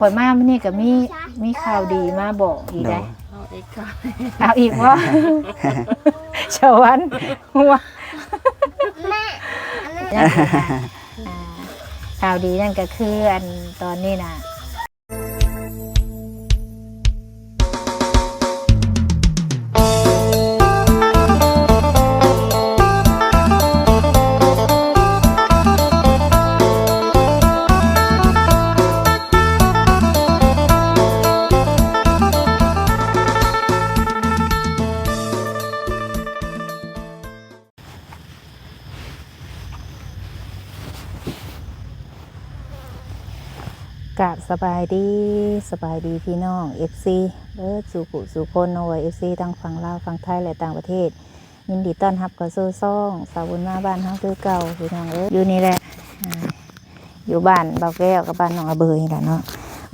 ຂ້ອຍມາມື້ນີ້ກໍມີ ມີຂ່າວດີມາບອກອີກໄດ໋. ໂດຍ ເອົາອີກບໍ່? ສະຫວັນຫົວ ອ່າ ຂ່າວດີນັ້ນກໍຄື ອັນຕອນນີ້ນະ ກາບສະບາຍດີ ສະບາຍດີພີ່ນ້ອງເອັຟຊີເບິດສູ່ຜູ້ສູ່ຄົນເນາະ ເອັຟຊີທັງຝັ່ງລາວ ຝັ່ງໄທ ແລະ ຕ່າງປະເທດ. ຍິນດີຕ້ອນຮັບເຂົ້າສູ່ຊ່ອງສາວບຸນມາບ້ານເຮົາຄືເກົ່າ ພີ່ນ້ອງເອີຍ. ຢູ່ນີ້ແຫຼະ ອ່າ ຢູ່ບ້ານບ່າວແກ້ວກັບບ້ານນ້ອງອາເບີຍນີ້ແຫຼະເນາະ.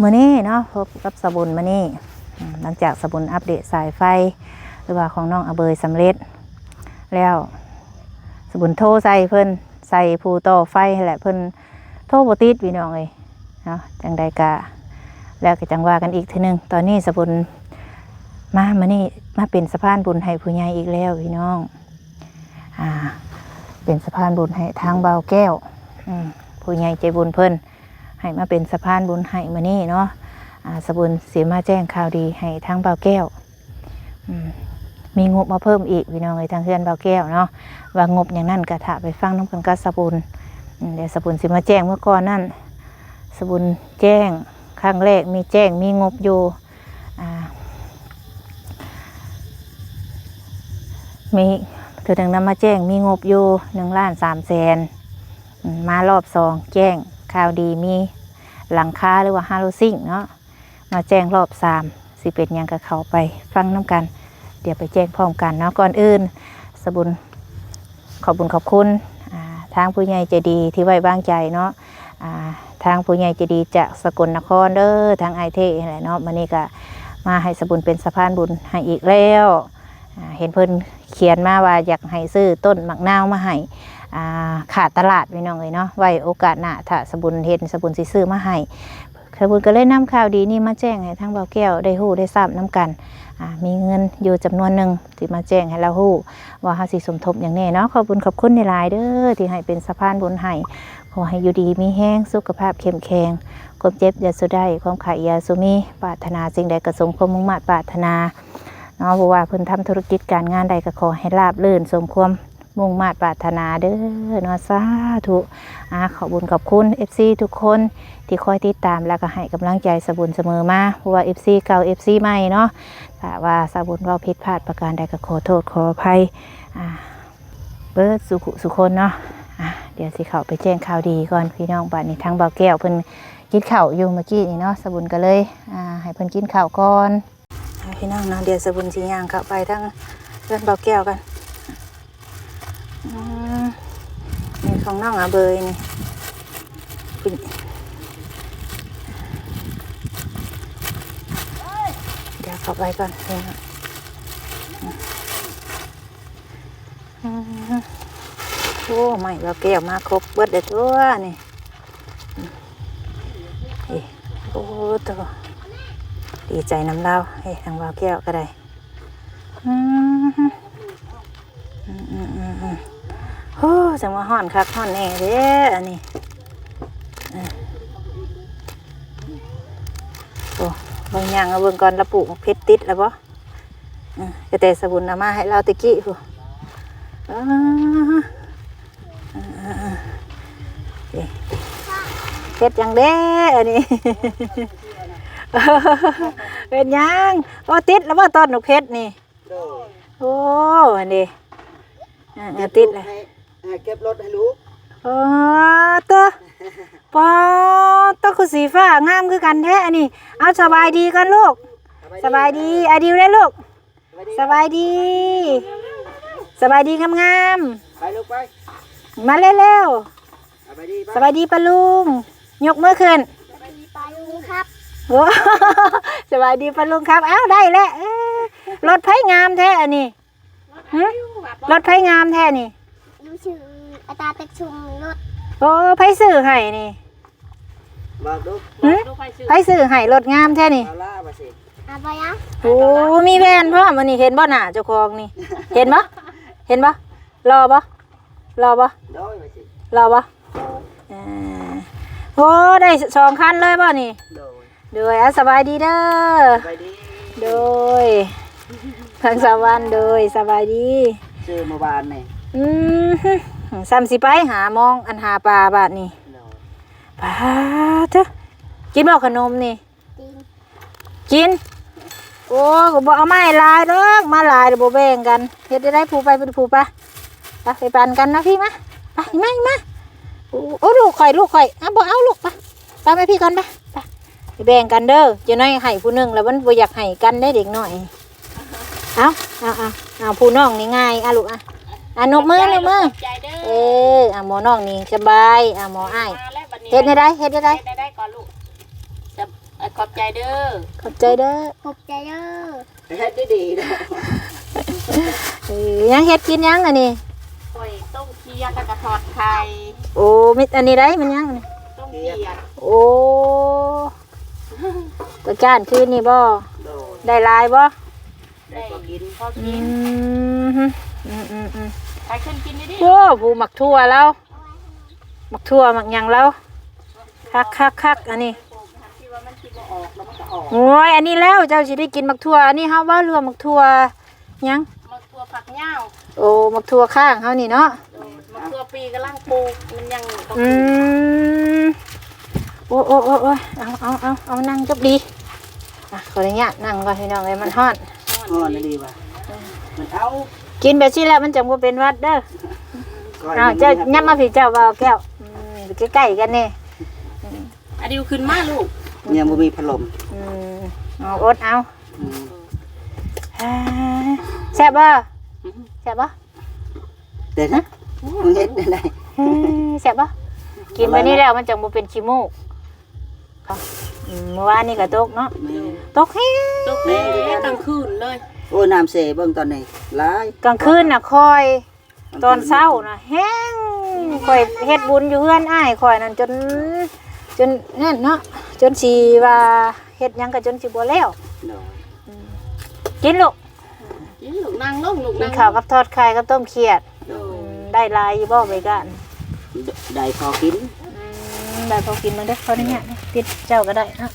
ມື້ນີ້ເນາະ ພົບກັບສາວບຸນມື້ນີ້ ອາ ຫຼັງຈາກສາວບຸນອັບເດດສາຍໄຟ ຫຼືວ່າຂອງນ້ອງອາເບີຍສຳເລັດແລ້ວ ສາວບຸນໂທໃສ່ເພິ່ນ ໃສ່ຜູ້ຕໍ່ໄຟຫັ້ນແຫຼະ ເພິ່ນໂທບໍ່ຕິດ ພີ່ນ້ອງເອີຍ. ເນາະ ຈັ່ງໃດກະ ແລ້ວກໍຈັ່ງວ່າກັນອີກເທື່ອໜຶ່ງ. ຕອນນີ້ສາວບຸນມາມື້ນີ້ ມາເປັນສະພານບຸນໃຫ້ຜູ້ໃຫຍ່ອີກແລ້ວພີ່ນ້ອງ. ອ່າ ເປັນສະພານບຸນໃຫ້ທາງບ່າວແກ້ວ ອືມ ຜູ້ໃຫຍ່ໃຈບຸນເພິ່ນໃຫ້ມາເປັນສະພານບຸນໃຫ້ມື້ນີ້ເນາະ. ອ່າ ສາວບຸນຊິມາແຈ້ງຂ່າວດີໃຫ້ທາງບ່າວແກ້ວ ອືມ ມີງົບມາເພີ່ມອີກ ພີ່ນ້ອງເອີຍ ທາງເຮືອນບ່າວແກ້ວເນາະ. ວ່າງົບຫຍັງນັ້ນກໍຖ້າໄປຟັງນຳກັນກັບສາວບຸນ. ອືມ ດຽວສາວບຸນຊິມາແຈ້ງ. ເມື່ອກ່ອນນັ້ນ ສາວບຸນແຈ້ງຄັ້ງແລກ ມີແຈ້ງມີງົບຢູ່ ອ່າ ມີເທື່ອໜຶ່ງນຳມາແຈ້ງ ມີງົບຢູ່ໜຶ່ງລ້ານສາມແສນ. ອືມ ມາລອບສອງ ແຈ້ງຂ່າວດີ ມີຫຼັງຄາ ຫຼືວ່າຮາໂລຊິງເນາະ. ມາແຈ້ງລອບສາມ ຊິເປັນຫຍັງກໍເຂົ້າໄປຟັງນຳກັນ. ດຽວໄປແຈ້ງພ້ອມກັນເນາະ. ກ່ອນອື່ນ ສາວບຸນຂອບບຸນຂອບຄຸນ ອ່າ ທາງຜູ້ໃຫຍ່ໃຈດີທີ່ໄວ້ວາງໃຈເນາະ. ອ່າ ທາງຜູ້ໃຫຍ່ໃຈດີຈາກສະກົນນະຄອນເດີ ທາງອ້າຍເທຫັ້ນແຫຼະເນາະ. ມື້ນີ້ກໍມາໃຫ້ສາວບຸນເປັນສະພານບຸນໃຫ້ອີກແລ້ວ. ອ່າ ເຫັນເພິ່ນຂຽນມາວ່າຢາກໃຫ້ຊື້ຕົ້ນໝາກນາວມາໃຫ້ ອ່າ ຂາດຕະຫຼາດ ພີ່ນ້ອງເອີຍເນາະ. ໄວ້ໂອກາດໜ້າ ຖ້າສາວບຸນເຫັນ ສາວບຸນຊິຊື້ມາໃຫ້. ສາວບຸນກໍເລີຍນຳຂ່າວດີນີ້ມາແຈ້ງໃຫ້ທາງບ່າວແກ້ວໄດ້ຮູ້ໄດ້ຊາບນຳກັນ. ອ່າ ມີເງິນຢູ່ຈຳນວນໜຶ່ງ ຊິມາແຈ້ງໃຫ້ລາວຮູ້ວ່າເຮົາຊິສົມທົບຫຍັງແດ່ເນາະ. ຂອບບຸນຂອບຄຸນຫຼາຍໆເດີ ທີ່ໃຫ້ເປັນສະພານບຸນໃຫ້. ຂໍໃຫ້ຢູ່ດີມີແຮງ ສຸຂະພາບເຂັ້ມແຂງ ຄວາມເຈັບຢ່າສູ່ໄດ້ ຄວາມໄຂ້ຢ່າສູ່ມີ ປາດຖະໜາສິ່ງໃດກໍສົມຄວາມມຸ່ງມາດປາດຖະໜາເນາະ. ບໍ່ວ່າເພິ່ນທຳທຸລະກິດການງານໃດ ກໍຂໍໃຫ້ລາບລື່ນສົມຄວາມ ມຸ່ງມາດປາດຖະໜາເດີເນາະ ສາທຸ. ອາ ຂອບບຸນຂອບຄຸນເອັຟຊີທຸກຄົນທີ່ຄອຍຕິດຕາມ ແລ້ວກໍໃຫ້ກຳລັງໃຈສາວບຸນສະເໝີມາ ບໍ່ວ່າເອັຟຊີເກົ່າເອັຟຊີໃໝ່ເນາະ. ຖ້າວ່າສາວບຸນເວົ້າຜິດພາດປະການໃດກໍຂໍໂທດຂໍອະໄພ ອາ ເບິດສູ່ຜູ້ສູ່ຄົນເນາະ. ອາ ດຽວຊິເຂົ້າໄປແຈ້ງຂ່າວດີກ່ອນພີ່ນ້ອງ. ບາດນີ້ທາງບ່າວແກ້ວເພິ່ນກິນເຂົ້າຢູ່ເມື່ອກີ້ນີ້ເນາະ ສາວບຸນກໍເລີຍ ອາ ໃຫ້ເພິ່ນກິນເຂົ້າກ່ອນ. ພີ່ນ້ອງເນາະ ດຽວສາວບຸນຊິຍ່າງເຂົ້າໄປທາງເຮືອນບ່າວແກ້ວກັນ. ອືມ ນີ້ຂອງນ້ອງອາເບີຍນີ້ ດຽວເຂົ້າໄປກ່ອນພີ່ນ້ອງ. ອືມ ໂອ້ ໄມ້ບ່າວແກ້ວມາຄົບເບິດເລີຍຕົວະນີ້. ເອີ ໂອ້ໂຕ ດີໃຈນຳລາວ ເອີ ທາງບ່າວແກ້ວກໍໄດ້. ອືມ ອືມໆໆໆ ໂອ້ ຈັ່ງວ່າຮ້ອນຄັກຮ້ອນແນ່ເດ້ອັນນີ້. ເອີ ໂອ້ ເບິ່ງ ຍ່າງມາເບິ່ງກ່ອນ ລາວປູກໝາກເຜັດຕິດແລ້ວບໍ່? ອືມ ກະແຕສະບຸນເອົາມາໃຫ້ລາວແຕ່ກີ້ພຸ້ນ. ເອີ ເອີ ເອີ ເອີ ເຮັດຫຍັງເດ້ອັນນີ້? ເຮັດຫຍັງ? ໂອ້ ຕິດແລ້ວບໍ່ ຕອນໝາກເຜັດນີ້? ໂດຍ ໂອ້ ອັນນີ້ ເອີ ເອີ ຕິດແລ້ວ ໃຫ້ເກັບລົດໃຫ້ລູກ. ອໍ ເຕີ ປໍ ໂຕ ຄືສີຟ້າງາມຄືກັນແທ້ອັນນີ້. ເອົາ ສະບາຍດີກ່ອນລູກ ສະບາຍດີ ສະບາຍດີ ອາດິວເດ້ລູກ ສະບາຍດີ ສະບາຍດີ ສະບາຍດີງາມໆ ໄປລູກໄປ ມາເລັວໆ ສະບາຍດີ ສະບາຍດີປ້າລຸງ ຍົກມືຂຶ້ນ ສະບາຍດີປ້າລຸງຄັບ ໂອ້ ສະບາຍດີປ້າລຸງຄັບ. ເອົ້າ ໄດ້ແລ້ວ ເອີ ລົດໃຜງາມແທ້ອັນນີ້? ຮະ ລົດໃຜງາມແທ້ນີ້? ຢູ່ຊື່ອາຕາເຕັກຊຸງລົດ. ໂອ້ ໃຜຊື້ໃຫ້ນີ້? ບອກດູ ຫຶ? ໃຜຊື້ໃຫ້ ລົດງາມແທ້ນີ້? ເອົາລະວ່າຊິ ເອົາໄປຫຍັງ? ໂອ້ ມີແວ່ນພ້ອມ. ອັນນີ້ເຫັນບໍ່ໜ້າເຈົ້າຂອງນີ້? ເຫັນບໍ່? ເຫັນບໍ່? ຫຼໍ່ບໍ່? ຫຼໍ່ບໍ່? ໂດຍ ວ່າຊິ ຫຼໍ່ບໍ່? ເອີ ໂອ້ ໄດ້ສອງຄັນເລີຍບໍ່ນີ້? ໂດຍ ໂດຍ ອ່າ ສະບາຍດີເດີ. ສະບາຍດີ ໂດຍ ທາງສາວວັນ ໂດຍ ສະບາຍດີ. ຊື້ມື້ວານນີ້ ອືມ ສ່ຳຊິໄປຫາມອງ ອັນຫາປາບາດນີ້. ໂດຍ ປາດເທີ ກິນບໍ່ຂະໜົມນີ້? ກິນ ກິນ. ໂອ້ ກໍບໍ່ເອົາມາໃຫ້ຫຼາຍດອກ ມາຫຼາຍແລ້ວບໍ່ແບ່ງກັນ. ເຮັດໄດ້ໃດ ຜູ້ໄປເປັນຜູ້ປະ ໄປ ໄປປັນກັນນະ. ພີ່ມາ ໄປ ມາ ມາ. ໂອ້ ໂອ້ ລູກຂ້ອຍ ລູກຂ້ອຍ ເອົາ ບໍ່ເອົາລູກ ໄປ ໄປ ມາພີ່ກ່ອນ ໄປ ໄປ ໄປແບ່ງກັນເດີ. ຈະໜ້ອຍໃຫ້ຜູ້ໜຶ່ງແລ້ວມັນບໍ່ຢາກໃຫ້ກັນເດ້ ເດັກນ້ອຍ. ເອົາ ເອົາ ເອົາ ເອົາ ຜູ້ນ້ອງນີ້ງ່າຍ ອ່ະລູກ ອ່ະ ອ່ະ ນົບມື ນົບມື. ຂອບໃຈເດີ ເອີ ອ່ະ ໝໍນ້ອງນີ້ສະບາຍ ອ່ະ ໝໍອ້າຍ. ມາແລ້ວບັດນີ້ ເຮັດແນວໃດ ເຮັດແນວໃດ? ເຮັດແນວໃດກ່ອນລູກ? ເອີ ຂອບໃຈເດີ ຂອບໃຈເດີ ຂອບໃຈເດີ. ເຮັດດີໆເດີ. ເອີ ຍັງເຮັດກິນຫຍັງອັນນີ້? ຂ້ອຍຕົ້ມຂຽດ ແລ້ວກໍທອດໄຂ່. ໂອ້ ມີອັນນີ້ໃດ ມັນຫຍັງອັນນີ້? ຕົ້ມຂຽດ. ໂອ້ ຕະຈ້ານຄືນນີ້ບໍ່? ໂດຍ ໄດ້ຫຼາຍບໍ່? ໄດ້ພໍກິນ ພໍກິນ. ອືມ ອືມໆໆ ໃຫ້ຂຶ້ນກິນດີໆ. ໂອ້ ຜູ້ໝາກຖົ່ວລາວ ໝາກຖົ່ວໝາກຫຍັງລາວ ຄັກໆໆ. ອັນນີ້ ໂອ້ຍ ອັນນີ້ແລ້ວເຈົ້າຊິໄດ້ກິນໝາກຖົ່ວ. ອັນນີ້ເຮົາເວົ້າເລື່ອງໝາກຖົ່ວຫຍັງ? ໝາກຖົ່ວຝັກຍາວ. ໂອ້ ໝາກຖົ່ວຂ້າງເຮົານີ້ເນາະ. ໂດຍ ໝາກຖົ່ວປີກຳລັງປູກ ມັນຍັງບໍ່ ອືມ ໂອ້ ໂອ້ ໂອ້ ໂອ້ຍ ເອົາ ເອົາ ເອົາ ເອົາ ນັ່ງຈົບດີ. ອ່ະ ຂໍອະນຸຍາດນັ່ງກ່ອນພີ່ນ້ອງເອີຍ ມັນຮ້ອນ. ຮ້ອນອີ່ຫຼີວ່າ ມັນເອົາ ກິນແບບຊີ້ແຫຼະ ມັນຈັ່ງບໍ່ເປັນຫວັດເດີ. ເອົາ ເຈົ້າຍັບມາພີ້ ເຈົ້າບ່າວແກ້ວ ອືມ ໃກ້ໆກັນນີ້. ອາດິວ ຂຶ້ນມາລູກ ຍັງບໍ່ມີພັດລົມ. ອືມ ເອົາ ອົດເອົາ. ອືມ ອ່າ ແຊບບໍ່? ອືມ ແຊບບໍ່? ເດ້ນະ ມຶງເຮັດໄດ້. ເອີ ແຊບບໍ່? ກິນມື້ນີ້ແລ້ວມັນຈັ່ງບໍ່ເປັນຂີ້ມູກ. ອືມ ມື້ວານນີ້ກໍຕົກເນາະ. ແມ່ນ ຕົກແຮງ ຕົກແຮງກາງຄືນເລີຍ. ໂອ້ຍ ນ້ຳເຊເບິ່ງຕອນນີ້ຫຼາຍ. ກາງຄືນນະຄ່ອຍ ຕອນເຊົ້ານະແຮງ. ຂ້ອຍເຮັດບຸນຢູ່ເຮືອນອ້າຍຂ້ອຍນັ້ນ ຈົນ ຈົນນັ້ນເນາະ ຈົນຊິວ່າເຮັດຫຍັງກໍຈົນຊິບໍ່ແລ້ວ. ໂດຍ ອືມ ກິນລູກ ກິນລູກ ນັ່ງລົງລູກ ກິນ ນັ່ງລົງ ເຂົ້າກັບທອດໄຂ່ກັບຕົ້ມຂຽດ. ໂດຍ ອືມ ໄດ້ຫຼາຍຢູ່ບໍ່ໃບກ້ານ? ໄດ້ພໍກິນ. ອືມ ໄດ້ພໍກິນ. ມາເດີ ຂໍອະນຸຍາດ ຕິດເຈົ້າກໍໄດ້. ອ່ະ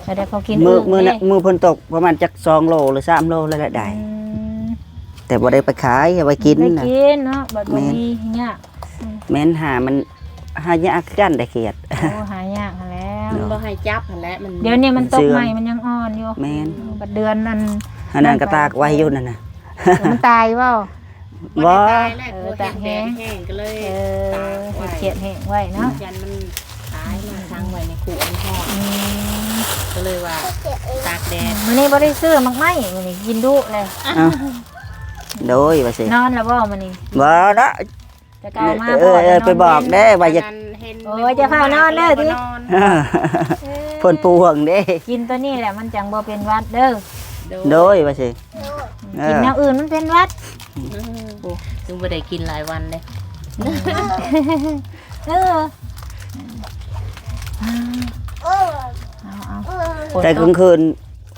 ອ່ະ ໄດ້ພໍກິນ. ມື້ ມື້ ມື້ຝົນຕົກປະມານຈັກສອງໂລຫຼືສາມໂລແລ້ວແຫຼະໄດ້. ອືມ ແຕ່ບໍ່ໄດ້ໄປຂາຍ ເອົາໄວ້ກິນ. ໄດ້ກິນເນາະ ບັດບໍ່ມີຍາກ. ແມ່ນ ຫາມັນ ຫາຍາກຄືກັນໄດ້ຂຽດ. ໂອ້ ຫາຍາກຫັ້ນແຫຼະ ມັນບໍ່ໃຫ້ຈັບຫັ້ນແຫຼະ. ມັນ ດຽວນີ້ມັນຕົກໃໝ່ ມັນຍັງອ່ອນຢູ່. ແມ່ນ ບັດເດືອນນັ້ນ ອັນນັ້ນກໍຕາກໄວ້ຢູ່ນັ້ນນະ. ມັນຕາຍບໍ່? ບໍ່ໄດ້ຕາຍແຫຼະ ເອີ ເພາະວ່າເຮັດແດດແຫ້ງກໍເລີຍ ເອີ ຕາກໄວ້ ເຮັດຂຽດແຫ້ງໄວ້ເນາະ. ຢ້ານມັນຕາຍ ມາຂັງໄວ້ໃນຄຸອັນຮ້ອນ. ອືມ ກໍເລີຍວ່າຕາກແດດ. ມື້ນີ້ບໍ່ໄດ້ຊື້ໝາກໄມ້ ມື້ນີ້ກິນດຸແຫຼະ. ອ້າວ ໂດຍ ວ່າຊິ ນອນແລ້ວບໍ່ມື້ນີ້? ບໍ່ເນາະ ຈະກ່າວມາ ເອີ ເອີ ໄປບອກແດ່ວ່າຢາກ ໂອ້ຍ ຈະພານອນເດີຕິ ເອີ ເພິ່ນປົວເດ້. ກິນຕົວນີ້ແຫຼະມັນຈັ່ງບໍ່ເປັນຫວັດເດີ. ໂດຍ ວ່າຊິ ເອີ ກິນແນວອື່ນມັນເປັນຫວັດ. ໂອ້ ຈຶ່ງບໍ່ໄດ້ກິນຫຼາຍວັນເດ້. ເອີ ເອົາໆ ແຕ່ກາງຄືນ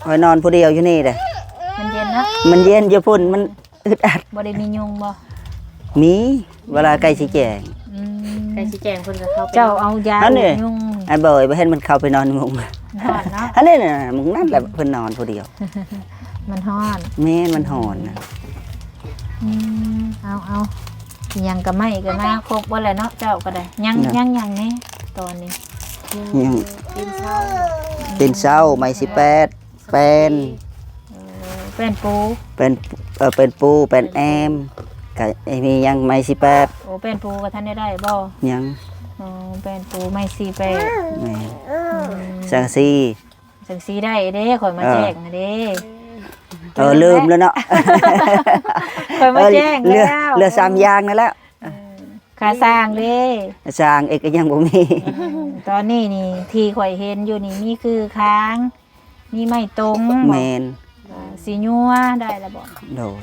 ຂ້ອຍນອນຜູ້ດຽວຢູ່ນີ້ເດ້. ມັນເຢັນເນາະ ມັນເຢັນ. ຢູ່ພຸ້ນມັນ ອຶດອັດ. ບໍ່ໄດ້ມີຍຸງບໍ່? ມີ ເວລາໃກ້ຊິແຈ້ງ. ອືມ ໃກ້ຊິແຈ້ງເພິ່ນກໍເຂົ້າໄປ. ເຈົ້າເອົາຢາດູດຍຸງ. ອັນເບີຍບໍ່ເຫັນມັນເຂົ້າໄປນອນມຸງ. ຮ້ອນເນາະ. ອັນນີ້ນະ ມຸງນັ້ນແຫຼະເພິ່ນນອນຜູ້ດຽວ. ມັນຮ້ອນ. ແມ່ນ ມັນຮ້ອນນະ. ອືມ ເອົາໆ ອີຫຍັງກໍໄມ້ກໍມາຄົບເບິດແຫຼະເນາະ ເຈົ້າກໍໄດ້. ຍັງ ຍັງຫຍັງແດ່ຕອນນີ້? ຍັງ ຕີນເສົາ ຕີນເສົາ ໄມ້ສິບແປດ ແປ້ນ ເອີ ແປ້ນປູ ແປ້ນ ເອີ ແປ້ນປູ ແປ້ນແອ້ມ ກະມີຫຍັງ ໄມ້ສີ່ແປດ. ໂອ້ ແປ້ນປູກໍທັນໄດ້ໄດ້ບໍ່? ຍັງ. ອໍ ແປ້ນປູໄມ້ສີ່ແປດ. ແມ່ນ. ອືມ ສັງກະສີ ສັງກະສີໄດ້ເດ້ ຂ້ອຍມາແຈ້ງຫັ້ນເດ້. ເອີ ເອີ ລືມແລ້ວເນາະ ຂ້ອຍມາແຈ້ງແລ້ວ. ເຫຼືອ ເຫຼືອສາມຢ່າງນັ້ນແຫຼະ. ເອີ ຄ່າສ້າງເດ້ ສ້າງອີກກໍຍັງບໍ່ມີ. ອືມ ຕອນນີ້ນີ້ທີ່ຂ້ອຍເຫັນຢູ່ນີ້ມີຄືຄາງ ມີໄມ້ຕົງ. ແມ່ນ. ເອີ ສີຍົວໄດ້ແລ້ວບໍ່? ໂດຍ.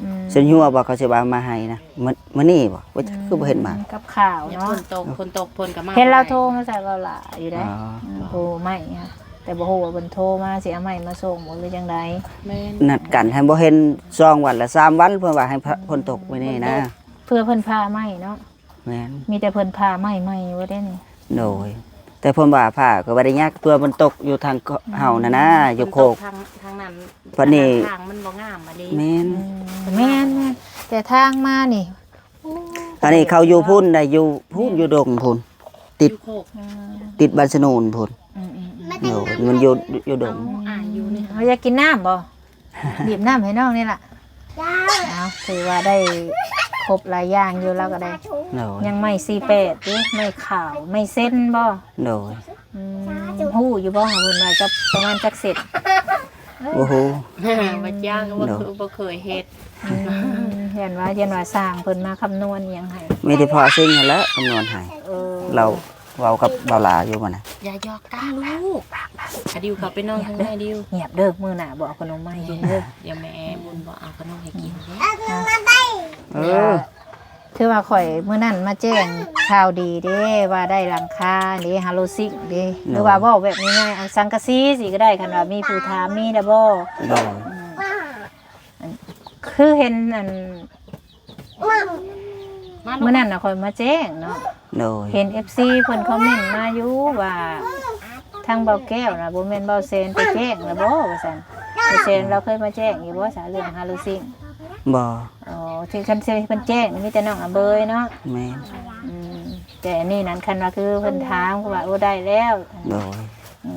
ອືມ ເຊັ່ນຫົວບໍ່ ເຂົາຊິວ່າມາໃຫ້ນະ ມື້ ມື້ນີ້ບໍ່ ວ່າ ອືມ ຄືບໍ່ເຫັນມາ ກັບຂ່າວເນາະ ຝົນຕົກ ຝົນຕົກເພິ່ນກໍມາ ເຫັນລາວໂທມາໃສ່ເວົ້າຫຼາຍຢູ່ເດ້ ອ່າ ອືມ ຜູ້ໃໝ່ ແຕ່ບໍ່ຮູ້ວ່າເພິ່ນໂທມາຊິເອົາໄມ້ມາສົ່ງບໍ່ ຫຼືຈັ່ງໃດ ແມ່ນ ນັດກັນໃຫ້ບໍ່ເຫັນສອງວັນລະສາມວັນ ເພິ່ນວ່າໃຫ້ ອືມ ຝົນຕົກມື້ນີ້ນະ ເພິ່ນຕົກ ເພື່ອເພິ່ນພາໄມ້ເນາະ ແມ່ນ ມີແຕ່ເພິ່ນພາໄມ້ໃໝ່ບໍ່ໄດ້ນີ້ ໂດຍ ແຕ່ເພິ່ນວ່າພາກໍບໍ່ໄດ້ຍາກ ເພື່ອມັນຕົກຢູ່ທາງ ອືມ ເຮົານັ້ນນະ ຢູ່ໂຄກ ທາງ ທາງນັ້ນ ບັດນີ້ ທາງມັນບໍ່ງາມບັດນີ້ ແມ່ນ ອືມ ແມ່ນໆ ແຕ່ທາງມານີ້ ໂອ້ ອັນນີ້ເຂົາຢູ່ພຸ້ນໄດ໋ ຢູ່ພຸ້ນ ແມ່ນ ຢູ່ດົງພຸ້ນ ຕິດ ຢູ່ໂຄກ ອືມ ຕິດບ້ານສະໜູນພຸ້ນ ອືມໆໆ ໂດຍ ມັນຢູ່ ຢູ່ດົງ ເອົາ ອາຍຢູ່ນີ້ ເຮົາຢາກກິນນ້ຳບໍ່? ບີບນ້ຳໃຫ້ນ້ອງນີ້ລະ ເອົາ ຖືວ່າໄດ້ຄົບຫຼາຍຢ່າງຢູ່ ລາວກໍໄດ້ ໂດຍ ຍັງໄມ້ສີ່ແປດຕິ ໄມ້ຂາວ ໄມ້ເຊັນບໍ່? ໂດຍ ອືມ ຮູ້ຢູ່ບໍ່ວ່າເພິ່ນວ່າຈັກ ປະມານຈັກເຊັນ? ບໍ່ຮູ້ ບໍ່ຈັກ ບໍ່ເຄີຍ ບໍ່ເຄີຍເຮັດ ອືມ ຢ້ານວ່າ ຢ້ານວ່າຊ່າງເພິ່ນມາຄຳນວນອີ່ຫຍັງໃຫ້ ມີແຕ່ພໍ່ຊິງຫັ້ນແຫຼະຄຳນວນໃຫ້ ເອີ ລາວ ເວົ້າກັບບ່າວຫຼາຢູ່ມື້ນັ້ນ ຢ່າຫຍອກກັນລູກ ອາດິວເຂົ້າໄປນອນຂ້າງໃນດິວ ງຽບເດີ ມື້ໜ້າບໍ່ເອົາຂະໜົມມາໃຫ້ກິນເດີ ດຽວແມ່ບຸນບໍ່ເອົາຂະໜົມໃຫ້ກິນເດີ ເອີ ຖືວ່າຂ້ອຍມື້ນັ້ນມາແຈ້ງຂ່າວດີເດ້ ວ່າໄດ້ຫຼັງຄາເດ້ ຮາໂລຊິງເດ້ ໂດຍ ຫຼືວ່າເວົ້າແບບງ່າຍໆ ເອົາສັງກະສີຊິກໍໄດ້ ຄັນວ່າມີຜູ້ຖາມ ມີແລ້ວບໍ່? ໂດຍ ອືມ ຄືເຫັນອັນ ມາ ມື້ນັ້ນນະຂ້ອຍມາແຈ້ງເນາະ ໂດຍ ເຫັນເອັຟຊີເພິ່ນຄອມເມັນມາຢູ່ວ່າ ທາງບ່າວແກ້ວນະ ບໍ່ແມ່ນບ່າວແຊນໄປແຈ້ງລະບໍ່ວ່າຊັ້ນ ບ່າວແຊນລາວເຄີຍມາແຈ້ງຢູ່ບໍ່ຊະ ເລື່ອງຮາໂລຊິງ? ບໍ່ ອໍ ທີ່ຄັນຊິເພິ່ນແຈ້ງມີແຕ່ນ້ອງອາເບີຍເນາະ ແມ່ນ ອືມ ແຕ່ອັນນີ້ນັ້ນ ຄັນວ່າຄືເພິ່ນຖາມກໍວ່າ ໂອ້ ໄດ້ແລ້ວ ໂດຍ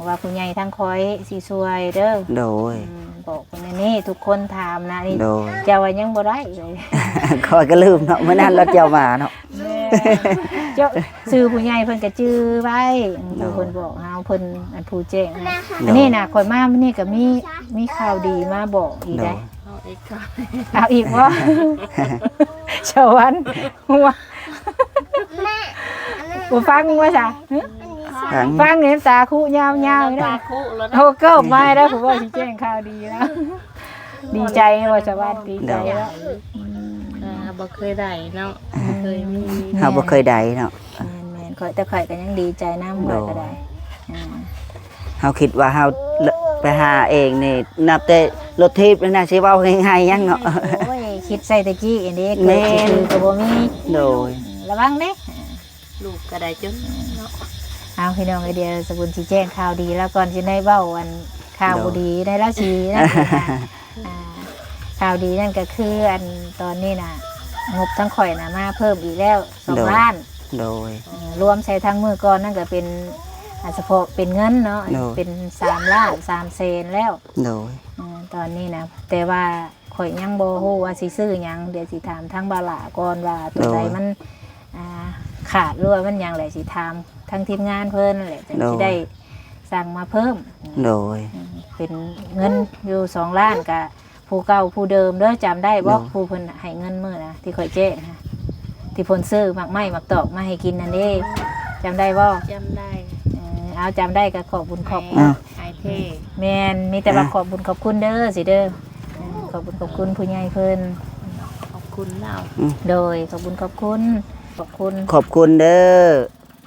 ວ່າຜູ້ໃຫຍ່ທາງຂ້ອຍຊິຊ່ວຍເດີ ໂດຍ ອືມ ບອກເພິ່ນແນວນີ້ ທຸກຄົນຖາມນະນີ້ ໂດຍ ເຈົ້າວ່າຍັງບໍ່ໄດ້ເລີຍ ຂ້ອຍກໍລືມເນາະ ມື້ນັ້ນລະເຈົ້າມາເນາະ ແມ່ນ ເຈົ້າ ຊື່ຜູ້ໃຫຍ່ເພິ່ນກໍຈື່ໄວ້ ໂດຍ ເພິ່ນບອກເຮົາ ເພິ່ນອັນຜູ້ແຈ້ງນະ ໂດຍ ອັນນີ້ນະ ຂ້ອຍມາມື້ນີ້ກໍມີ ມີຂ່າວດີມາບອກອີກໄດ໋ ໂດຍ ເອົາອີກບໍ່? ສະຫວັນ ຫົວ ບໍ່ຟັງວ່າຊະ ຟັງ ຟັງເຫັນຕາຄຸຍາວໆ ຕາຄຸແລ້ວເນາະ ໂອ້ ເກີບມາແລ້ວ ຜູ້ເວົ້າຊິແຈ້ງຂ່າວດີແລ້ວ ດີໃຈບໍ່ສະຫວັນ ດີໃຈແລ້ວ ໂດຍ ອືມ ອ່າ ບໍ່ເຄີຍໄດ້ເນາະ ບໍ່ເຄີຍມີ ເຮົາບໍ່ເຄີຍໄດ້ເນາະ ແມ່ນໆ ຂ້ອຍ ແຕ່ຂ້ອຍກໍຍັງດີໃຈນຳ ຂ້ອຍກໍໄດ້ ໂດຍ ອ່າ ເຮົາຄິດວ່າເຮົາໄປຫາເອງນີ້ ນັບແຕ່ລົດຖີບແລ້ວນະ ຊິເວົ້າງ່າຍໆຫຍັງເນາະ ໂອ້ຍ ຄິດໃສ່ແຕ່ກີ້ເອງເດ້ ແມ່ນ ເກີດຊິຖືກໍບໍ່ມີ ໂດຍ ລະວັງເດ້ ລູກກໍໄດ້ຈົນເນາະ ເອົາ ພີ່ນ້ອງເອີຍ ດຽວສະບຸນຊິແຈ້ງຂ່າວດີລາວກ່ອນ ຊິໄດ້ເວົ້າອັນຂ່າວບໍ່ດີ ໂດຍ ໃນລາວສີນັ້ນ ອ່າ ຂ່າວດີນັ້ນກໍຄື ອັນຕອນນີ້ນະ ງົບທາງຂ້ອຍນະມາເພີ່ມອີກແລ້ວ ສອງ ໂດຍ ລ້ານ ໂດຍ ອືມ ລວມໃສ່ທັງມື້ກ່ອນນັ້ນກໍເປັນ ອ່າ ສະເພາະເປັນເງິນເນາະ ໂດຍ ເປັນ ສາມ ລ້ານ ສາມ ແສນແລ້ວ ໂດຍ ອືມ ຕອນນີ້ນະ ແຕ່ວ່າຂ້ອຍຍັງບໍ່ຮູ້ວ່າຊິຊື້ຫຍັງ ດຽວຊິຖາມທາງບ່າວຫຼ້າກ່ອນວ່າໂຕໃດ ໂດຍ ມັນ ອ່າ ຂາດ ຫຼືວ່າມັນຫຍັງແຫຼະ ຊິຖາມທາງທີມງານເພິ່ນແຫຼະ ຈັ່ງ ໂດຍ ຊິໄດ້ສັ່ງມາເພີ່ມ ໂດຍ ອືມ ເປັນເງິນຢູ່ ສອງ ລ້ານ ກະ ຜູ້ເກົ່າຜູ້ເດີມເດີ ຈຳໄດ້ບໍ່? ໂດຍ ຜູ້ເພິ່ນໃຫ້ເງິນມື້ນະ ທີ່ຂ້ອຍແຈ້ງນະ ທີ່ເພິ່ນຊື້ໝາກໄມ້ໝາກຕອກມາໃຫ້ກິນນັ້ນເດ້ ຈຳໄດ້ບໍ່? ຈຳໄດ້ ເອີ ເອົາ ຈຳໄດ້ກໍຂອບບຸນຂອບຄຸນ ອ້າຍ ອ້າຍເທ່ ແມ່ນ ມີແຕ່ວ່າ ອ່າ ຂອບບຸນຂອບຄຸນເດີ ຊິເດີ ເອີ ຂອບບຸນຂອບຄຸນຜູ້ໃຫຍ່ເພິ່ນ ຂອບຄຸນລາວ ອືມ ໂດຍ ຂອບບຸນຂອບຄຸນ ຂອບຄຸນ ຂອບຄຸນເດີ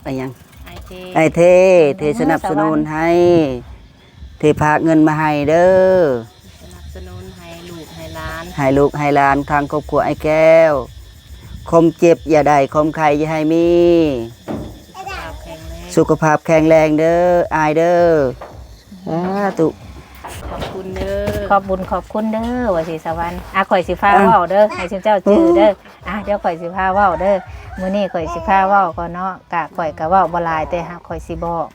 ອາຫຍັງ ອ້າຍເທ່ ອ້າຍເທ່ ທີ່ສະໜັບສະໜູນໃຫ້ ທີ່ຝາກເງິນມາໃຫ້ເດີ ສະໜັບສະໜູນໃຫ້ລູກໃຫ້ຫຼານ ໃຫ້ລູກໃຫ້ຫຼານ ທາງຄອບຄົວອ້າຍແກ້ວ ຄວາມເຈັບຢ່າໄດ້ ຄວາມໄຂ້ຢ່າໃຫ້ມີ ສຸຂະພາບແຂງແຮງ ສຸຂະພາບແຂງແຮງເດີ ອ້າຍເດີ ສາທຸ ຂອບຄຸນເດີ ຂອບບຸນຂອບຄຸນເດີ ວ່າຊິສະຫວັນ ອ່ະ ຂ້ອຍຊິພາເວົ້າເດີ ໃຫ້ຊຸມເຈົ້າຈື່ເດີ ອ່າ ດຽວຂ້ອຍຊິພາເວົ້າເດີ ມື້ນີ້ຂ້ອຍຊິພາເວົ້າກ່ອນເນາະ ກະຂ້ອຍກະເວົ້າບໍ່ຫຼາຍ ແຕ່ຫາກຂ້ອຍຊິບອກ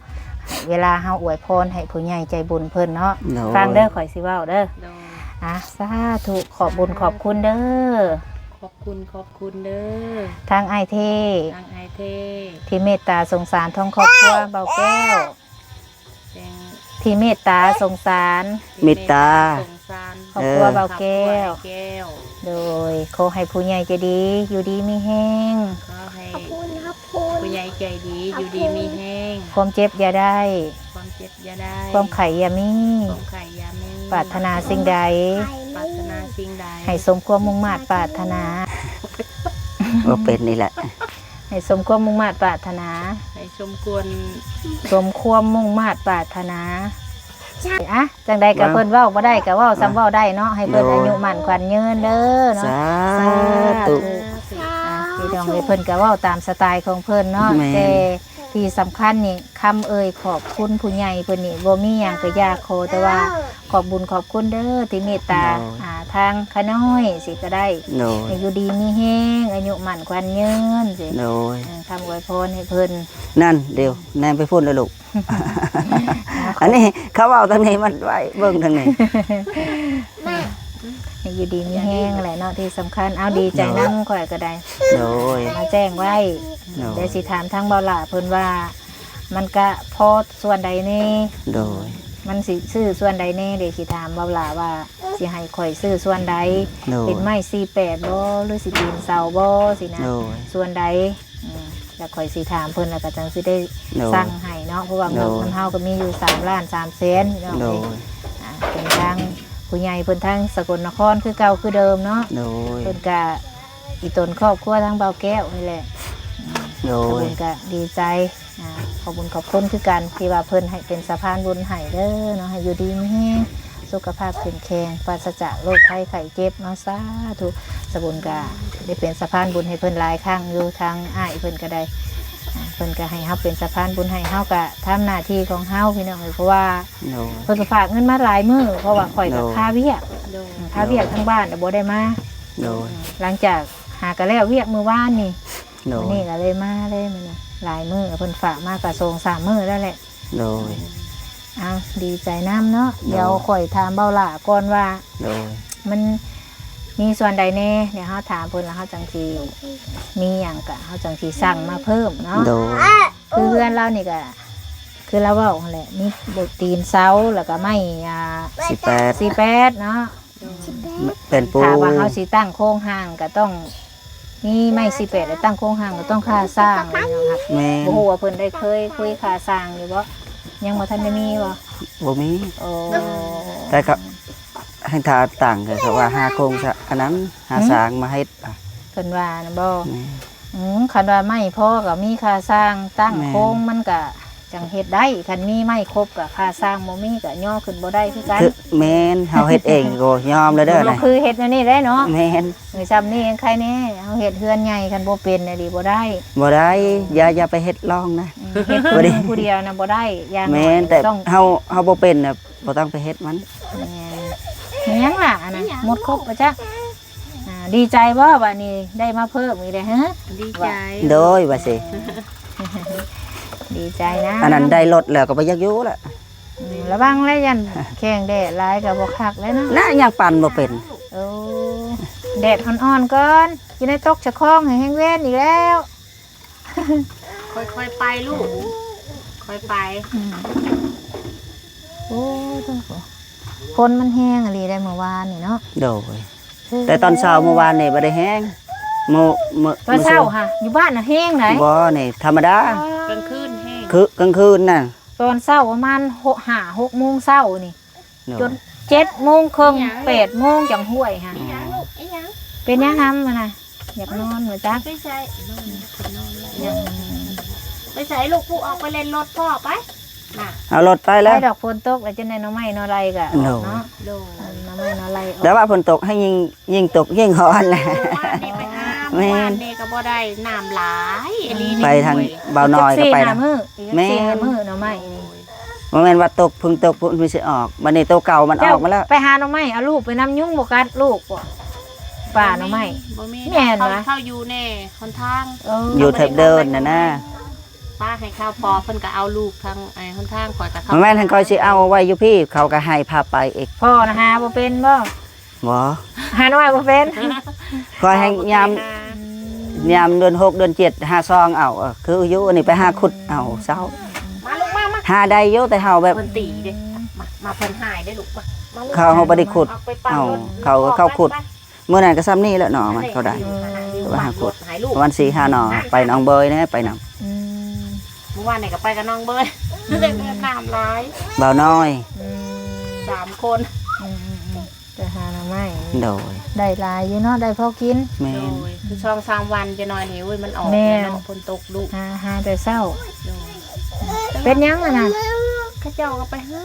ເວລາເຮົາອວຍພອນໃຫ້ຜູ້ໃຫຍ່ໃຈບຸນເພິ່ນເນາະ ໂດຍ ຟັງເດີ ຂ້ອຍຊິເວົ້າເດີ ໂດຍ ອ່າ ສາທຸ ຂອບບຸນຂອບຄຸນເດີ ຂອບຄຸນຂອບຄຸນເດີ ທາງອ້າຍເທ່ ທາງອ້າຍເທ່ ທີ່ເມດຕາສົງສານທາງຄອບຄົວເບົາແກ້ວ ທີ່ເມດຕາສົງສານ ເມດຕາ ສົງສານ ຄອບຄົວເບົາແກ້ວ ເອີ ຄອບຄົວອ້າຍແກ້ວ ໂດຍ ຂໍໃຫ້ຜູ້ໃຫຍ່ໃຈດີຢູ່ດີມີແຮງ ຂໍໃຫ້ ຂອບຄຸນ ຂອບຄຸນ ຜູ້ໃຫຍ່ໃຈດີຢູ່ດີມີແຮງ ຄວາມເຈັບຢ່າໄດ້ ຄວາມເຈັບຢ່າໄດ້ ຄວາມໄຂ້ຢ່າມີ ຄວາມໄຂ້ຢ່າມີ ປາດຖະໜາສິ່ງໃດ ປາດຖະໜາ ສິ່ງໃດ ໃຫ້ສົມຄວາມມຸ່ງມາດປາດຖະໜາ ບໍ່ເປັນນີ້ແຫຼະ ໃຫ້ສົມຄວາມມຸ່ງມາດປາດຖະໜາ ໃຫ້ສົມຄວນ ສົມຄວາມມຸ່ງມາດປາດຖະໜາ ອະ ຈັ່ງໃດກໍເວົ້າ ເພິ່ນເວົ້າບໍ່ໄດ້ກໍເວົ້າສ່ຳເວົ້າໄດ້ເນາະ ໃຫ້ເພິ່ນ ໂດຍ ອາຍຸໝັ້ນຂວັນຍືນເດີເນາະ ສາທຸ ສາທຸ ອ່າ ພີ່ນ້ອງເອີຍ ເພິ່ນກໍເວົ້າຕາມສະໄຕຂອງເພິ່ນເນາະ ແມ່ນ ແຕ່ທີ່ສຳຄັນນີ້ ຄຳເອີ່ຍຂອບຄຸນຜູ້ໃຫຍ່ເພິ່ນນີ້ ບໍ່ມີຫຍັງກໍຢາກ ຂໍແຕ່ວ່າຂອບບຸນຂອບຄຸນເດີ ທີ່ເມດຕາ ໂດຍ ອ່າ ທາງຂ້ານ້ອຍຊີ້ກໍໄດ້ ໂດຍ ໃຫ້ຢູ່ດີມີແຮງ ອາຍຸໝັ້ນຂວັນຍືນຊີ້ ໂດຍ ເອີ ຄຳອວຍພອນໃຫ້ເພິ່ນ ນັ້ນ ດຽວ ແນມໄປພຸ້ນເດີລູກ ອັນນີ້ເຂົາເວົ້າທາງນີ້ ມັນໄວ້ເບິ່ງທາງນີ້ ໃຫ້ຢູ່ດີມີແຮງແຫຼະເນາະ ທີ່ສຳຄັນ ເອົາ ໂດຍ ດີໃຈນຳຂ້ອຍກໍໄດ້ ໂດຍ ມາແຈ້ງໄວ້ ໂດຍ ດຽວຊິຖາມທາງເບົາຫຼ້າເພິ່ນວ່າ ມັນກະພໍສ່ວນໃດແດ່ ໂດຍ ມັນຊິຊື້ສ່ວນໃດແດ່ ດຽວຊິຖາມເບົາຫຼ້າວ່າ ຊິໃຫ້ຂ້ອຍຊື້ສ່ວນໃດ ໂດຍ ເປັນໄມ້ສີ່ແປດບໍ່ ຫຼືຊິຕີນເສົາບໍ່ ຊີ້ນະ ໂດຍ ສ່ວນໃດ ອືມ ແລ້ວຂ້ອຍຊິຖາມເພິ່ນ ແລ້ວກໍຈັ່ງຊິໄດ້ ໂດຍ ສັ່ງໃຫ້ເນາະ ເພາະວ່າ ໂດຍ ງົບນຳເຮົາກໍມີຢູ່ສາມລ້ານສາມແສນພີ່ນ້ອງ ໂດຍ ເອີຍ ອ່າ ເປັນທາງຜູ້ໃຫຍ່ເພິ່ນທາງສະກົນນະຄອນຄືເກົ່າຄືເດີມເນາະ ໂດຍ ເພິ່ນກະອີ່ຕົນຄອບຄົວທາງເບົາແກ້ວນີ້ແຫຼະ ອືມ ໂດຍ ເພິ່ນກະດີໃຈ ອ່າ ຂອບບຸນຂອບຄຸນຄືກັນ ທີ່ວ່າເພິ່ນໃຫ້ເປັນສະພານບຸນໃຫ້ເດີເນາະ ໃຫ້ຢູ່ດີມີແຮງ ສຸຂະພາບເຂັ້ມແຂງ ປາສະຈາກໂລກໄພໄຂ້ເຈັບເນາະ ສາທຸ ສະບຸນກະໄດ້ເປັນສະພານບຸນໃຫ້ເພິ່ນຫຼາຍຄັ້ງຢູ່ ທາງອ້າຍເພິ່ນກະໄດ້ ອ່າ ເພິ່ນກະໃຫ້ເຮົາເປັນສະພານບຸນໃຫ້ ເຮົາກະທຳໜ້າທີ່ຂອງເຮົາພີ່ນ້ອງເອີຍ ເພາະວ່າ ໂດຍ ເພິ່ນກະຝາກເງິນມາຫຼາຍມື້ ເພາະວ່າຂ້ອຍກະ ໂດຍ ຄາວຽກ ໂດຍ ອືມ ຄາວຽກ ໂດຍ ທາງບ້ານກະບໍ່ໄດ້ມາ ໂດຍ ອືມ ຫຼັງຈາກຫາກະແລ້ວວຽກມື້ວານນີ້ ໂດຍ ມື້ນີ້ກະເລີຍມາເລີຍມື້ນີ້ ຫຼາຍມື້ ເພິ່ນຝາກມາກະສອງສາມມື້ແລ້ວແຫຼະ ໂດຍ ເອົາ ດີໃຈນຳເນາະ ໂດຍ ດຽວຂ້ອຍຖາມເບົາຫຼ້າກ່ອນວ່າ ໂດຍ ມັນມີສ່ວນໃດແດ່ ດຽວເຮົາຖາມເພິ່ນ ແລ້ວເຮົາຈັ່ງຊິມີຫຍັງກະ ເຮົາຈັ່ງຊິສັ່ງມາເພີ່ມເນາະ ໂດຍ ຄືເຮືອນລາວນີ້ກະ ຄືລາວເວົ້າຫັ້ນແຫຼະ ມີໂບກຕີນເສົາ ແລ້ວກະໄມ້ ອ່າ ສີ່ແປດ ສີ່ແປດເນາະ ແຜ່ນປູ ຖ້າວ່າເຮົາຊິຕັ້ງໂຄງຮ່າງກໍຕ້ອງມີໄມ້ສີ່ແປດ ແລ້ວຕັ້ງໂຄງຮ່າງກໍຕ້ອງຄ່າສ້າງເລີຍເນາະ ແມ່ນ ບໍ່ຮູ້ວ່າເພິ່ນໄດ້ເຄີຍຄຸຍຄ່າສ້າງຢູ່ບໍ່ ຍັງບໍ່ທັນໄດ້ມີບໍ່ ບໍ່ມີ ໂອ້ ແຕ່ກໍໃຫ້ຖ້າຕັ້ງກໍວ່າຫາໂຄງ ອັນນັ້ນ ຫາ ຫືມ ສ້າງມາເຮັດ ເພິ່ນວ່ານະບໍ່ ແມ່ນ ອືມ ຄັນວ່າໄມ້ພໍກໍມີຄ່າສ້າງ ຕັ້ງ ແມ່ນ ໂຄງມັນກໍ ຈັ່ງເຮັດໄດ້ ຄັນມີໄມ້ຄົບກະຄ່າສ້າງບໍ່ມີກະຍໍຂຶ້ນບໍ່ໄດ້ຄືກັນ ຄື ແມ່ນ ເຮົາເຮັດເອງກໍຍອມແລ້ວເດີ ບໍ່ຄືເຮັດແນວນີ້ໄດ້ເນາະ ແມ່ນ ເອີ ຊ່ຳນີ້ຍັງໄຄແນ່ ເຮົາເຮັດເຮືອນໃຫຍ່ ຄັນບໍ່ເປັນແນວນີ້ບໍ່ໄດ້ ບໍ່ໄດ້ ຢ່າ ຢ່າໄປເຮັດລອງນະ ອືມ ເຮັດຜູ້ດຽວນະບໍ່ໄດ້ ຢ່າງ ແມ່ນ ແຕ່ເຮົາ ເຮົາບໍ່ເປັນນະ ບໍ່ຕ້ອງໄປເຮັດມັນ ແມ່ນ ແມ່ນຫຍັງລະ ອັນນັ້ນ ໝົດຄົບບໍ່ຈັກ ອ່າ ດີໃຈບໍ່ບາດນີ້ ໄດ້ມາເພີ່ມອີກແລ້ວ ຮະ? ດີໃຈ ໂດຍ ວ່າຊິ ດີໃຈນະ ອັນນັ້ນໄດ້ລົດແລ້ວກໍບໍ່ຢາກຢູ່ລະ ອືມ ລະວັງແລ້ວ ຢ້ານແຂ້ງແດດຫຼາຍກໍບໍ່ຄັກແລ້ວເນາະ ນະ ຍັງປັ່ນບໍ່ເປັນ ໂອ້ ແດດອ່ອນໆກ່ອນ ຊິໄດ້ຕົກສະຄອງໃຫ້ແຮງເວນອີກແລ້ວ. ຄ່ອຍໆໄປລູກ ຄ່ອຍໄປ ອືມ ໂອ້ ໂທ້ ຝົນມັນແຮງອີ່ຫຼີໄດ໋ມື້ວານນີ້ເນາະ ໂດຍ ແຕ່ຕອນເຊົ້າມື້ວານນີ້ບໍ່ໄດ້ແຮງ ມື້ ມື້ ຕອນເຊົ້າຫະ ຢູ່ບ້ານນະແຮງໃດ໋ ບໍ່ ນີ້ທຳມະດາ ອໍ ກາງຄືນແຮງ ຄືກາງຄືນນະ ຕອນເຊົ້າປະມານ ໂດຍ ຫ້າຫົກໂມງເຊົ້ານີ້ ໂດຍ ຈົນເຈັດໂມງເຄິ່ງ ອີຫຍັງ ແປດໂມງຈັ່ງຫ້ວຍຫະ ອີຫຍັງລູກ ອີຫຍັງ ເປັນຫຍັງນຳຫັ້ນນະ ຢາກນອນບໍ່ຈັກ ໄປໃສ ໄປໃສລູກ ປູອອກໄປຫຼິ້ນລົດພໍ່ໄປ ນະ ເອົາລົດໄປແລ້ວ ໄປດອກ ຝົນຕົກແລ້ວ ຈັ່ງໃດໜໍ່ໄມ້ໜໍ່ໄລ່ກະອອກເນາະ ໂດຍ ເອີ ໜໍ່ໄມ້ໜໍ່ໄລ່ອອກ ແຕ່ວ່າຝົນຕົກໃຫ້ຍິງ ຍິງຕົກຍິງຮ້ອນແຫຼະ ມື້ວານນີ້ໄປຫາ ແມ່ນ ມື້ວານນີ້ກໍບໍ່ໄດ້ ນ້ຳຫຼາຍອີ່ຫຼີ ໄປທາງບ່າວນ້ອຍກໍໄປນະ ສີ່ຫ້າມື້ ແມ່ນ ສີ່ຫ້າມື້ໜໍ່ໄມ້ນີ້ ບໍ່ແມ່ນວ່າຕົກ ເພິ່ງຕົກພຸ້ນມັນຊິອອກ ບັດນີ້ໂຕເກົ່າມັນອອກມາແລ້ວ ເຈົ້າໄປຫາໜໍ່ໄມ້ ເອົາລູກໄປນຳ ຍຸງບໍ່ກັດລູກບໍ່? ປ່າໜໍ່ໄມ້ ບໍ່ມີ ບໍ່ມີ ແມ່ນຫວາ ເຂົາ ເຂົາຢູ່ແນວຫົນທາງ ເອີ ຢູ່ແຖບເດີ່ນນະນະ ປ້າໃຫ້ເຂົາພໍ ເພິ່ນກໍເອົາລູກທາງ ໄອ້ຫົນທາງ ຂ້ອຍກໍເຂົ້າ ບໍ່ແມ່ນ ຄັນຂ້ອຍຊິເອົາໄວ້ຢູ່ພີ້ ເຂົາກໍໃຫ້ພາໄປອີກ ພໍ່ນະຫາບໍ່ເປັນບໍ່? ບໍ່ ຫາໜໍ່ໄມ້ບໍ່ເປັນ ຂ້ອຍໃຫ້ຍາມ ຍາມເດືອນຫົກເດືອນເຈັດຫາຊອງເອົາ ເອີ ຄືຢູ່ນີ້ໄປຫາຂຸດເອົາເຊົ້າ ມາລູກມາ ມາ ຫາໄດ້ຢູ່ ແຕ່ເຮົາແບບ ເພິ່ນຕີເດ້ ມາ ມາ ເພິ່ນຫາຍເດ້ລູກ ມາ ມາລູກ ເຂົາ ເຮົາບໍ່ໄດ້ຂຸດ ອອກໄປປັ່ນ ເອົາ ລົດ ເຂົາ ເຂົາຂຸດ ມື້ນັ້ນກໍຊ່ຳນີ້ແຫຼະໜໍ່ມັນ ເຂົາໄດ້ ເອີ ວ່າຫາຂຸດ ປະມານສີ່ຫ້າໜໍ່ ໄປໜອງເບີຍແດ່ ໄປນຳ ອືມ ມື້ວານນີ້ກໍໄປກັບນ້ອງເບີຍ ອືມ ນ້ຳຫຼາຍ ບ່າວນ້ອຍ ອືມ ສາມຄົນ ອືມໆໆ ໄປຫາໜໍ່ໄມ້ ໂດຍ ໄດ້ຫຼາຍຢູ່ເນາະ ໄດ້ພໍກິນ ແມ່ນ ໂດຍ ຄືສອງສາມວັນຈະໜ້ອຍນີ້ ໂອ້ຍ ມັນອອກ ແມ່ນ ເນາະ ຝົນຕົກດຸ ຫາ ຫາແຕ່ເຊົ້າ ໂດຍ ເປັນຫຍັງຫັ້ນນະ? ເຂົາເຈົ້າກໍໄປຫາ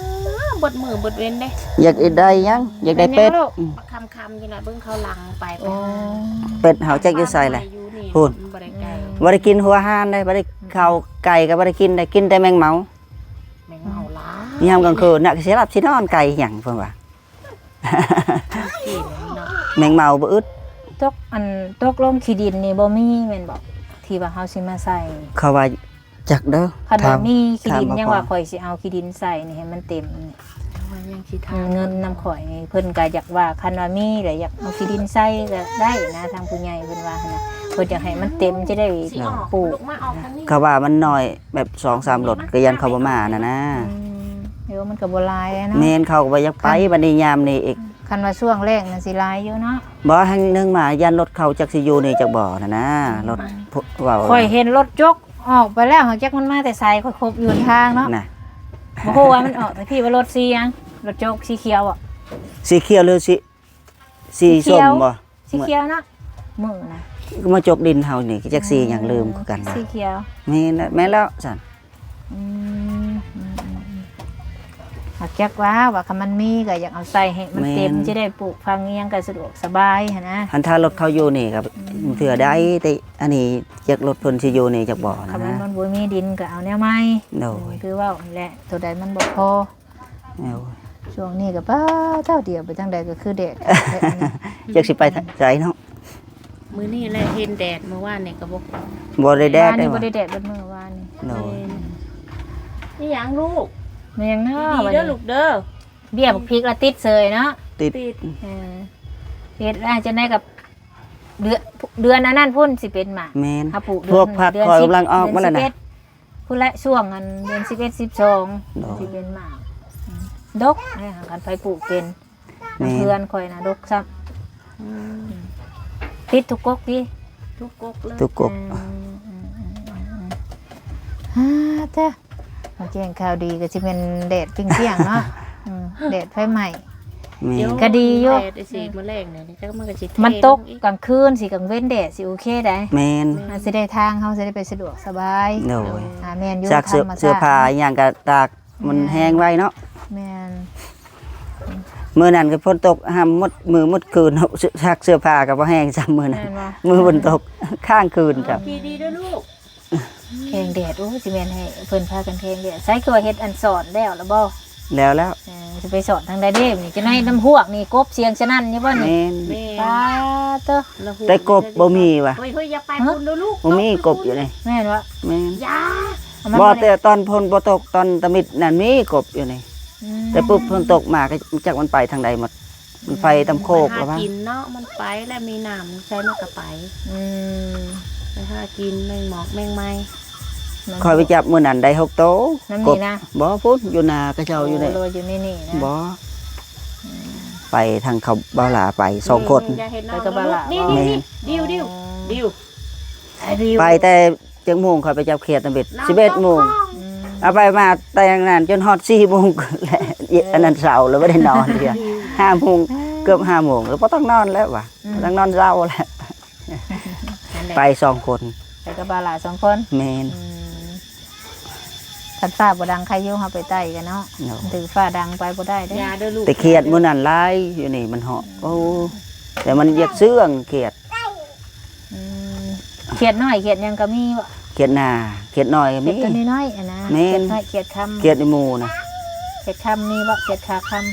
ເບິດມື້ເບິດເວັນເດ້ ຢາກໄດ້ຫຍັງ? ຢາກໄດ້ເປັດ ເປັນຫຍັງລູກ? ອືມ ຄ່ຳໆຢູ່ນະ ເບິ່ງເຂົາຫຼັ່ງໄປ ໂອ້ ໄປຫາ ເປັດເຮົາຈັກຢູ່ໃສແຫຼະ? ພຸ້ນ ບໍ່ໄດ້ໄກ່ ອືມ ບໍ່ໄດ້ກິນຫົວອາຫານເດ້ ບໍ່ໄດ້ເຂົ້າ ໄກ່ກໍບໍ່ໄດ້ກິນໄດ້ ກິນແຕ່ແມງເມົາ ແມງເມົາຫຼາຍ ຍາມກາງຄືນນະ ຊິຫຼັບຊິນອນໄກ່ຫຍັງ ເພິ່ນວ່າ ກິນເນາະ ແມງເມົາບໍ່ອຶດ ຕົກ ອັນ ຕົກລົງຂີ້ດິນນີ້ບໍ່ມີແມ່ນບໍ່? ທີ່ວ່າເຮົາຊິມາໃສ່ ເຂົາວ່າ ຈັກເດີ ຄັນວ່າມີຂີ້ດິນ ຍັງວ່າຂ້ອຍຊິເອົາຂີ້ດິນໃສ່ນີ້ໃຫ້ມັນເຕັມນີ້ ເງິນນຳຂ້ອຍນີ້ ເພິ່ນກໍຢາກວ່າ ຄັນວ່າມີແລ້ວຢາກເອົາຂີ້ດິນໃສ່ກໍໄດ້ນະ ທາງຜູ້ໃຫຍ່ເພິ່ນວ່າຫັ້ນນະ ເພິ່ນຢາກໃຫ້ມັນເຕັມຈະໄດ້ປູກ ເຂົາວ່າມັນໜ້ອຍ ແບບສອງສາມລົດ ກໍຢ້ານເຂົາບໍ່ມາຫັ້ນນະ ອືມ ເອີ ມັນກໍບໍ່ຫຼາຍເນາະ ແມ່ນ ເຂົາກໍບໍ່ຢາກໄປ ຄັນ ບັດນີ້ຍາມນີ້ອີກ ຄັນວ່າຊ່ວງແລ້ງນັ້ນຊິຫຼາຍຢູ່ເນາະ ບໍ່ ແຮ່ງໜຶ່ງມາຢ້ານລົດເຂົາຈັກຊິຢູ່ນີ້ຈັກບໍ່ຫັ້ນນະ ອືມ ລົດ ເວົ້າ ຂ້ອຍເຫັນລົດຈົກອອກໄປແລ້ວ ຫາກຈັກມັນມາແຕ່ໃສ ຂ້ອຍຄົບຢູ່ທາງເນາະ ນະ ບໍ່ຮູ້ວ່າມັນອອກແຕ່ພີ້ວ່າລົດສີຫຍັງ ລົດຈົກສີຂຽວບໍ? ສີຂຽວ ຫຼື ສີ ສີ ສີຂຽວ ສົ້ມບໍ? ສີຂຽວເນາະ ມື້ນະ ມາຈົກດິນເຮົານີ້ ຈັກສີຫຍັງ ເອີ ລືມຄືກັນ ສີຂຽວ ແມ່ນແລ້ວ ແມ່ນແລ້ວຊັ້ນ ອືມ ອືມ ອືມ ອືມ ຫາກຈັກວ່າ ວ່າຄັນມັນມີກໍຢາກເອົາໃສ່ໃຫ້ມັນເຕັມ ແມ່ນ ຈະໄດ້ປູກຝັງອີ່ຫຍັງກໍສະດວກສະບາຍຫັ້ນນະ ຄັນຖ້າລົດເຂົາຢູ່ນີ້ກໍ ອືມ ເທື່ອໃດ ແຕ່ອັນນີ້ຈັກລົດເພິ່ນຊິຢູ່ນີ້ຈັກບໍ່ນະ ຄັນມັນ ມັນບໍ່ມີດິນກໍເອົາແນວໃໝ່ ໂດຍ ອືມ ຄືເວົ້າຫັ້ນແຫຼະ ໂຕໃດມັນບໍ່ພໍ ໂອ້ຍ ຊ່ວງນີ້ກໍປາເຈົ້າ ດຽວໄປທາງໃດກໍຄືແດດຄັກແທ້ອັນນີ້ ຈັກຊິໄປທາງໃດເນາະ ມື້ນີ້ແຫຼະເຫັນແດດ ມື້ວານນີ້ກໍບໍ່ ບໍ່ໄດ້ແດດ ວານນີ້ບໍ່ໄດ້ແດດເບິດມື້ວານນີ້ ໂດຍ ແມ່ນ ອີຫຍັງລູກ? ແມ່ນຫຍັງເນາະ? ດີໆເດີລູກເດີ ເບ້ຍບັກພິກລະຕິດເສີຍເນາະ ຕິດ ຕິດ ເອີ ເຮັດແລ້ວຈັ່ງໃດກໍ ເດືອນ ເດືອນອັນນັ້ນພຸ້ນຊິເປັນໝາກ ແມ່ນ ເຮົາປູກເດືອນ ພວກຜັກຂ້ອຍກຳລັງອອກມາແລ້ວນະ ເດືອນສິບເອັດ ພຸ້ນແຫຼະ ຊ່ວງອັນເດືອນສິບເອັດ ສິບສອງ ໂດຍ ຊິເປັນໝາກ ອືມ ດົກ ຄັນໃຜປູກເປັນ ແມ່ນ ເພື່ອນຂ້ອຍນະດົກຊ້ຳ ອືມ ຕິດທຸກກົກຕິ ທຸກກົກເລີຍ ທຸກກົກ ອືມ ອືມ ອືມ ອືມ ອືມ ອາ ເຈົ້າ ມາແຈ້ງຂ່າວດີກໍຊິແມ່ນແດດປ່ຽງໆເນາະ ອືມ ແດດໄຟໄໝ້ ແມ່ນ ກໍດີຢູ່ ແດດຊິມື້ແລງນີ້ ຈັກມັນກໍຊິ ມັນຕົກກາງຄືນຊິ ກາງເວັນແດດຊິໂອເຄໄດ໋ ແມ່ນ ອາ ຊິໄດ້ທາງເຮົາຊິໄດ້ໄປສະດວກສະບາຍ ໂດຍ ອາ ແມ່ນຢູ່ ຊັກເສື້ອ ທຳມະຊາດ ເສື້ອຜ້າຫຍັງກໍຕາກ ມັນແຮງໄວເນາະ ແມ່ນ ມື້ນັ້ນກໍຝົນຕົກຫ້ຳໝົດມື້ໝົດຄືນ ຊັກເສື້ອຜ້າກໍບໍ່ແຫ້ງຊ້ຳມື້ນັ້ນ ແມ່ນບໍ່? ມື້ຝົນຕົກຄ້າງຄືນ ເຈົ້າ ດີໆເດີລູກ ແຂ່ງແດດ ໂອ້ ຊິແມ່ນໃຫ້ເພິ່ນພາກັນແຂ່ງແດດ ໃສຄືວ່າເຮັດອັນສອນແລ້ວລະບໍ່? ແລ້ວແລ້ວ ເອີ ຊິໄປສອນທາງໃດເດ້ນີ້ ຈະໃນນ້ຳຮວກນີ້ ກົບສຽງສະນັ້ນຢູ່ບໍ່ນີ້? ແມ່ນ ແມ່ນ ປາໂຕ ແຕ່ກົບບໍ່ມີວ່າ ເຮີ້ຍໆ ຢ່າໄປພຸ້ນເດີລູກ ບໍ່ມີກົບຢູ່ນີ້ ແມ່ນບໍ່? ແມ່ນ ຢ່າ ບໍ່ ແຕ່ຕອນຝົນບໍ່ຕົກ ຕອນຕະມິດນັ້ນມີກົບຢູ່ນີ້ ອືມ ແຕ່ປຸບຝົນຕົກມາກໍຈັກມັນໄປທາງໃດໝົດ ມັນໄປຕາມໂຄກແລ້ວຫວາ ມັນຫາກິນເນາະ ມັນໄປແລ້ວ ມີນ້ຳໃສ່ມັນກໍໄປ ອືມ ໄປຫາກິນແມງໝອກແມງໄມ້ ຂ້ອຍໄປຈັບມື້ນັ້ນໄດ້ຫົກໂຕ ມັນມີນະ ກົບ ບໍ່ ພຸ້ນ ຢູ່ນາຂະເຈົ້າຢູ່ນີ້ ໂອ້ ຢູ່ໃນນີ້ນະ ບໍ່ ອືມ ໄປທາງເຂົາບ່າວຫຼ້າໄປສອງຄົນ ໄປກັບບ່າວຫຼ້າ ນີ້ໆໆ ດິວໆ ດິວ ໄປແຕ່ ຈັກໂມງຂ້ອຍໄປຈັບຂຽດນຳເບັດ ສິບເອັດໂມງ ອືມ ເອົາໄປມາແຕ່ງນັ້ນຈົນຮອດສີ່ໂມງແຫຼະ ເອີ ອັນນັ້ນເຊົ້າແລ້ວບໍ່ໄດ້ນອນເທື່ອ ຫ້າໂມງ ເອີ ເກືອບຫ້າໂມງ ແລ້ວບໍ່ຕ້ອງນອນແລ້ວວ່າ ອືມ ບໍ່ຕ້ອງນອນເຊົ້າແລ້ວ ນັ້ນແຫຼະ ໄປສອງຄົນ ໄປກັບບ່າວຫຼ້າສອງຄົນ ແມ່ນ ອືມ ຄັນຟ້າບໍ່ດັງໃຄຢູ່ ເຮົາໄປໄຕ່ກັນເນາະ ໂດຍ ຖືກຟ້າດັງໄປບໍ່ໄດ້ເດ້ ຢ່າເດີລູກ ແຕ່ຂຽດມື້ນັ້ນຫຼາຍ ຢູ່ນີ້ມັນເຫາະ ໂອ້ ແຕ່ມັນຢາກເຊື່ອງຂຽດ ອືມ ຂຽດນ້ອຍຂຽດຫຍັງກໍມີບໍ່? ຂຽດນາ ຂຽດນ້ອຍກໍມີ ຂຽດຕົວນ້ອຍໆ ຫັ້ນນະ ແມ່ນ ຂຽດນ້ອຍຂຽດຄຳ ຂຽດໃນໝູ່ນະ ຂຽດຄຳມີບໍ່? ຂຽດຂາຄຳ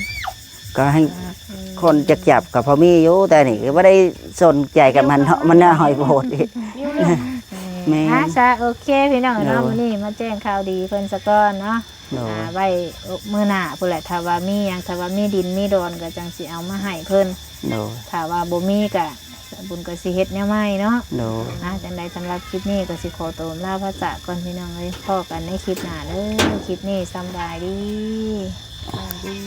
ກໍໃຫ້ ອືມ ຄົນຈັກຈັບກໍພໍມີຢູ່ ແຕ່ນີ້ກໍບໍ່ໄດ້ສົນໃຈກັບມັນເນາະ ມັນນ້ອຍໂພດ ແມ່ນ ອາ ຊະ ໂອເຄ ພີ່ນ້ອງເນາະ ໂດຍ ມື້ນີ້ມາແຈ້ງຂ່າວດີເພິ່ນສາກ່ອນເນາະ ໂດຍ ອາ ໄວ້ມື້ໜ້າພຸ້ນແຫຼະ ຖ້າວ່າມີຫຍັງ ຖ້າວ່າມີດິນມີດອນກໍຈັ່ງຊິເອົາມາໃຫ້ເພິ່ນ ໂດຍ ຖ້າວ່າບໍ່ມີກໍ ສາບຸນກໍຊິເຮັດແນວໃໝ່ເນາະ ໂດຍ ອາ ຈັ່ງໃດສຳລັບຄລິບນີ້ກໍຊິຂໍຕົວລາພາຈາກກ່ອນພີ່ນ້ອງເອີຍ ພໍ້ກັນໃນຄລິບໜ້າເດີ ຄລິບນີ້ສຳບາຍດີ ສະບາຍດີ.